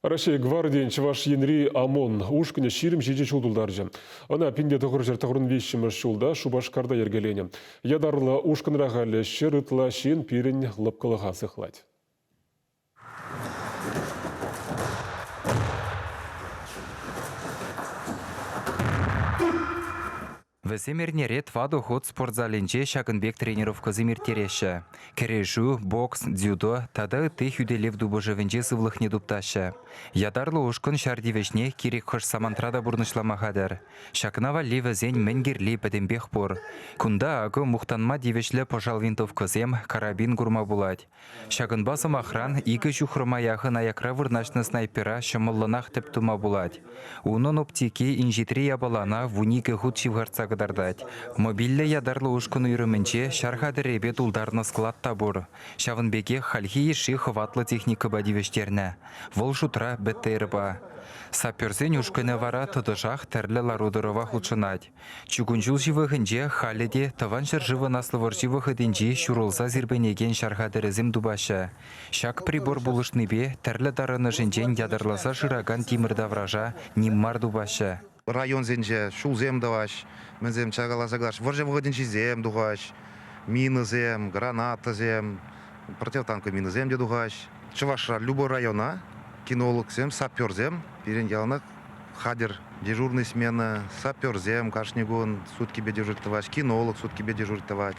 Раҫҫей гвардийӗн Чӑваш Енри ОМОН ушкӑнӗ 27 ҫул тултарчӗ. Ӑна 1993 ҫулта Шупашкарта йӗркеленӗ. Ятарлӑ ушкӑнра халӗ ҫӗр ытла ҫын пирӗн лӑпкӑлӑха сыхлать. Вӗсем эрнере тӑватӑ хут спортзалӗнче ҫакӑн пек тренировкӑсем ирттереҫҫӗ. Кӗрешӳ, бокс, дзюдо тата ытти хӳтӗлев тупӑшӑвӗнче сывлӑхне туптаҫҫӗ. Ятарлӑ ушкӑн ҫар тивӗҫне кирек хӑш самантра та пурнӑҫлама хатӗр. Ҫакна валли вӗсен мӗн кирли пӗтӗмпех пур. Кунта акӑ мухтанма тивӗҫлӗ пӑшал винтовкӑсем, карабин курма пулать. Ҫакӑнпа, сӑмахран, икӗ ҫухрӑма яхӑн аякра вырнаҫнӑ снайпера ҫӑмӑллӑнах тӗп тума пулать. Унӑн оптики инҫетри япалана 12 хут ҫывхартса кӑтартать. Мобильлӗ ятарлӑ ушкӑн уйрӑмӗнче ҫар хатӗрӗпе тултарнӑ склад та пур. Ҫавӑн пекех хальхи йышши хӑватлӑ техникӑпа тивӗҫтернӗ. Вӑл шутра БТРпа. Саперсен ушкӑнӗ вара тӑтӑшах тӗрлӗ лару-тӑрӑва хутшӑнать. Чукун ҫул ҫывӑхӗнче халӗ те Тӑван ҫӗршывӑн Аслӑ вӑрҫи вӑхӑтӗнчи ҫурӑлса сирпӗнекен ҫар хатӗрӗсем тупаҫҫӗ. Ҫак прибор пулӑшнипе тӗрлӗ тарӑнӑшӗнчен ятарласа шыракан тимӗр тавраша ним мар тупаҫҫӗ. Районсенче ҫулсем тӑваҫ, мӗнсем чакаласа кӑларҫ, вӑрҫӑ вӑхӑтӗнчисем тухаҫ, минӑсем, гранатӑсем, противотанковый минӑсем те тухаҫ. Чӑвашра любой района кинологсем, саперсем пирӗн яланах хатӗр дежурный смена, саперсем кашни кун суткипе дежурить тӑваҫ, кинолог суткипе дежурить тӑвать.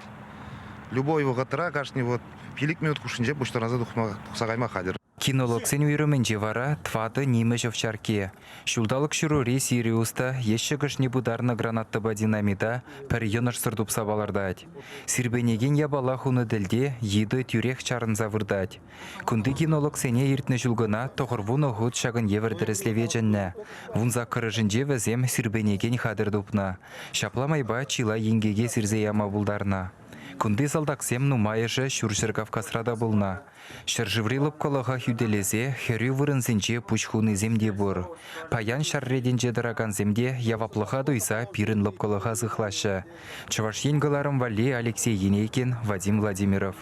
Любой вӑхӑтра кашни вот пилӗк минут хушшинче пуҫтарӑнса тухма, тухса кайма хатӗр. Кинологсен уйрӑмӗнче вара тӑватӑ нимӗҫ овчарки. Ҫулталӑк ҫурӑри Сириус та ещӗкӗшне пытарнӑ гранатӑпа динамита пӗр йӑнӑшсӑр тупса палӑртать. Сирпӗнекен япала хунӑ тӗлте йытӑ тӳрех чарӑнса выртать. Кунти кинологсене иртнӗ ҫул кӑна 90 хут ҫакӑн евӗр тӗрӗслеве чӗннӗ. Вунсаккӑрӑшӗнче вӗсем сирпӗнекен хатӗр тупнӑ. Ҫапла майпа чылай инкеке сирсе яма пултарнӑ. Кунти салтаксем нумайӑшӗ Ҫурҫӗр Кавказра та пулнӑ. Ҫӗршыври лӑпкӑлӑха хӳтӗлесе хӗрӳ вырӑнсенче пуҫ хунисем те пур. Паян ҫар ретӗнче тӑракансем те яваплӑха туйса пирӗн лӑпкӑлӑха сыхлаҫҫӗ. Чӑваш Ен кӑларӑм валли Алексей Енейкин, Вадим Владимиров.